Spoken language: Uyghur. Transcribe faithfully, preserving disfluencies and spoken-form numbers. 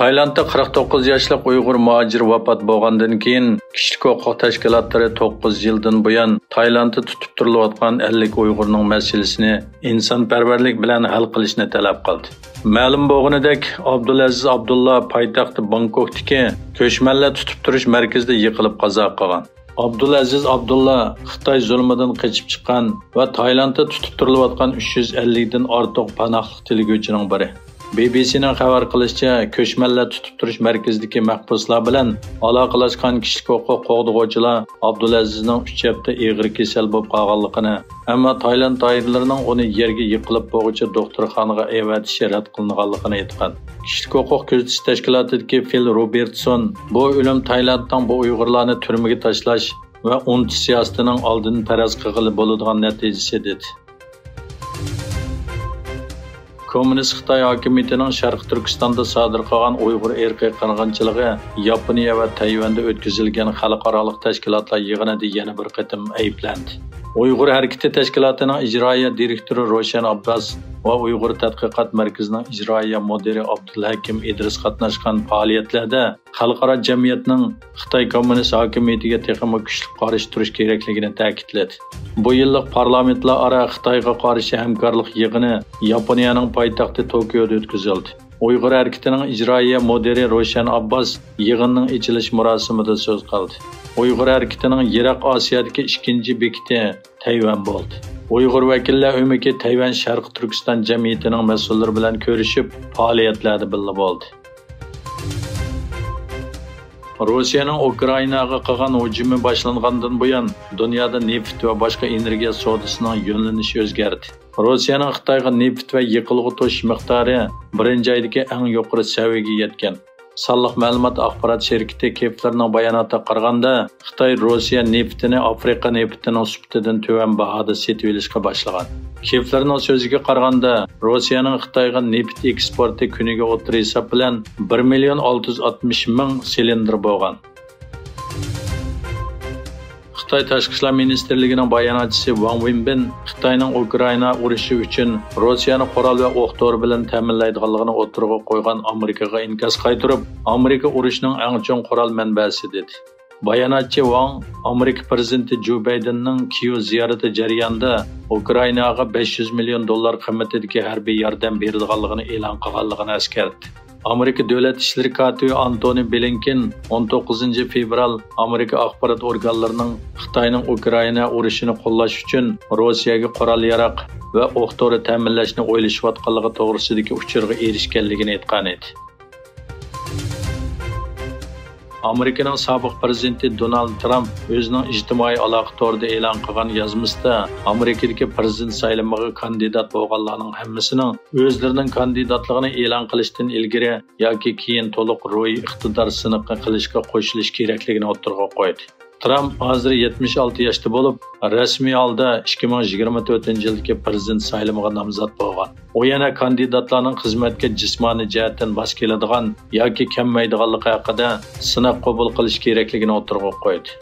تايلاندتا قىرىق توققۇز ياشلىق ئۇيغۇر مۇھاجىر ۋاپات بولغاندىن كېيىن، كىشىلىك ھوقۇق تەشكىلاتلىرى توققۇز يىلدىن بۇيان تايلاندتا تۇتۇپ تۇرۇلۇۋاتقان ئەللىك ئۇيغۇرنىڭ مەسىلىسىنى ئىنسانپەرۋەرلىك بىلەن ھەل قىلىشنى تەلەپ قىلدى. مەلۇم بولغىنىدەك، ئابدۇلئەزىز ئابدۇللا پايتەخت بانكوكتىكى كۆچمەنلەر تۇتۇپ تۇرۇش مەركىزىدە يىقىلىپ قازا قىلغان. ئابدۇلئەزىز ئابدۇللا خىتاي زۇلمىدىن قېچىپ چىققان ۋە تايلاندتا تۇتۇپ تۇرۇلۇۋاتقان ئۈچ يۈز ئەللىكتىن ئارتۇق پاناھلىق تىلىگۈچىنىڭ بىرى. بى بى سىنىڭ خەۋەر قىلىشىچە، كۆچمەنلەر تۇتۇپ تۇرۇش مەركىزىدىكى مەھبۇسلار بىلەن ئالاقىلەشكەن كىشىلىك ھوقۇق قوغدىغۇچىلار ئابدۇلئەزىزنىڭ ئۈچ ھەپتە ئېغىر كېسەل بولۇپ قالغانلىقىنى، ئەمما تايلاند دائىرىلىرىنىڭ ئۇنى يەرگە يىقىلىپ بولغۇچە دوختۇرخانىغا ئەۋەتىشى رەت قىلىنغانلىقىنى ئېيتقان. كىشىلىك ھوقۇق كۆزىتىش تەشكىلاتىدىكى فىل روبېرتسون بۇ ئۆلۈم تايلاندنىڭ بۇ ئۇيغۇرلارنى تۈرمىگە تاشلاش ۋە ئۇنتۇش سىياسىتىنىڭ ئالدىنى پەرەز قىلغىلى بولىدىغان نەتىجىسى، دېدى. كوممۇنىست خىتاي ھاكىمىيىتىنىڭ شەرقىي تۈركىستاندا سادىر قىلغان ئۇيغۇر ئىرقىي قىرغىنچىلىقى ياپونىيە ۋە تەيۋەندە ئۆتكۈزۈلگەن خەلقئارالىق تەشكىلاتلار يىغىنىدا يەنە بىر قېتىم ئەيىبلەندى. ئۇيغۇر ھەرىكىتى تەشكىلاتىنىڭ ئىجرائىيە دىرېكتورى روشەن ئابباس ۋە ئۇيغۇر تەتقىقات مەركىزىنىڭ ئىجرائىيە مۇدىرى ئابدۇلھەكىم ئىدرىس قاتناشقان پائالىيەتلەردە خەلقئارا جەمئىيەتنىڭ خىتاي كوممۇنىست ھاكىمىيىتىگە تېخىمۇ كۈچلۈك قارشى تۇرۇش كېرەكلىكىنى تەكىتلىدى. بۇ يىللىق پارلامېنتلار ئارا خىتايغا قارشى ھەمكارلىق يىغىنى ياپونىيەنىڭ پايتەختى توكيودا ئۆتكۈزۈلدى. ئۇيغۇر ھەرىكىتىنىڭ ئىجرائىيە مۇدىرى روشەن ئابباس يىغىننىڭ ئېچىلىش مۇراسىمىدا سۆز قىلدى. ئۇيغۇر ھەرىكىتىنىڭ يىراق ئاسىيادىكى ئىككىنچى بېكىتى تەيۋەن بولدى. ئۇيغۇر ۋەكىللەر ئۆمىكى تەيۋەن شەرقىي تۈركىستان جەمئىيىتىنىڭ مەسئۇللىرى بىلەن كۆرۈشۈپ، پائالىيەتلەردە بىللە بولدى. روسىيەنىڭ ئۇكرائىناغا قىلغان ھۇجۇمى باشلانغاندىن بۇيان، دۇنيادا نېفىت ۋە باشقا ئېنېرگىيە سودىسىنىڭ يۆنىلىشى ئۆزگەردى. روسىيەنىڭ خىتايغا نېفىت ۋە يېقىلغۇ توشۇش مىقدارى بىرىنچى ئايدىكى ئەڭ يۇقىرى سەۋىيەگە يەتكەن. سانلىق مەلۇمات ئاخبارات شىركىتى كېفلېرنىڭ باياناتىغا قارىغاندا، خىتاي روسىيە نېفىتىنى ئافرىقا نېفىتىنىڭ سۈپىتىدىن تۆۋەن باھادا سېتىۋېلىشقا باشلىغان. كېفلېرنىڭ سۆزىگە قارىغاندا، روسىيەنىڭ خىتايغا نېفىت ئېكسپورتى كۈنىگە ئوتتۇرا ھېساب بىلەن بىر مىليون ئالتە يۈز ئاتمىش مىڭ سىلىندىر بولغان. خىتاي تاشقى ئىشلار مىنىستىرلىكىنىڭ باياناتچىسى ۋاڭ ۋېنبىن خىتاينىڭ ئۇكرائىنا ئۇرۇشى ئۈچۈن روسىيەنى قورال ۋە ئوق دورا بىلەن تەمىنلەيدىغانلىقىنى ئوتتۇرىغا قويغان ئامېرىكىغا ئىنكاس قايتۇرۇپ، ئامېرىكا ئۇرۇشنىڭ ئەڭ چوڭ قورال مەنبەسى، دېدى. باياناتچى ۋاڭ ئامېرىكا پىرېزىدېنتى جو بايدېننىڭ كىيېۋ زىيارىتى جەريانىدا ئۇكرائىناغا بەش يۈز مىليون دوللار قىممىتىدىكى ھەربىي ياردەم بېرىدىغانلىقىنى ئېلان قىلغانلىقىنى ئەسكەرتتى. ئامېرىكا دۆلەت ئىشلىرى كاتىپى ئانتونى بلىنكېن ئون توققۇزىنچى فېۋرال ئامېرىكا ئاخبارات ئورگانلىرىنىڭ خىتاينىڭ ئۇكرائىنا ئۇرۇشىنى قوللاش ئۈچۈن روسىيەگە قورال-ياراغ ۋە ئوق دورا تەمىنلەشنى ئويلىشىۋاتقانلىقى توغرىسىدىكى ئۇچۇرغا ئېرىشكەنلىكىنى ئېيتقانىدى. ئامېرىكىنىڭ سابىق پىرېزىدېنتى دونالد ترامپ ئۆزىنىڭ ئىجتىمائىي ئالاقە تورىدا ئېلان قىلغان يازمىسىدا ئامېرىكىدىكى پىرېزىدېنت سايلىمىغا كاندىدات بولغانلارنىڭ ھەممىسىنىڭ ئۆزلىرىنىڭ كاندىداتلىقىنى ئېلان قىلىشتىن ئىلگىرى ياكى كېيىن تولۇق روھىي ئىقتىدار سىنىقى قىلىشقا قوشۇلۇش كېرەكلىكىنى ئوتتۇرىغا قويدى. ترامپ ھازىر يەتمىش ئالتە ياشتا بولۇپ، رەسمىي ھالدا ئىككى مىڭ يىگىرمە تۆتىنچى يىلدىكى پىرېزىدېنت سايلىمىغا نامزات بولغان. ئۇ يەنە كاندىداتلارنىڭ خىزمەتكە جىسمانىي جەھەتتىن ماس كېلىدىغان ياكى كەلمەيدىغانلىقى ھەققىدە سىناق قوبۇل قىلىش كېرەكلىكىنى ئوتتۇرىغا قويدى.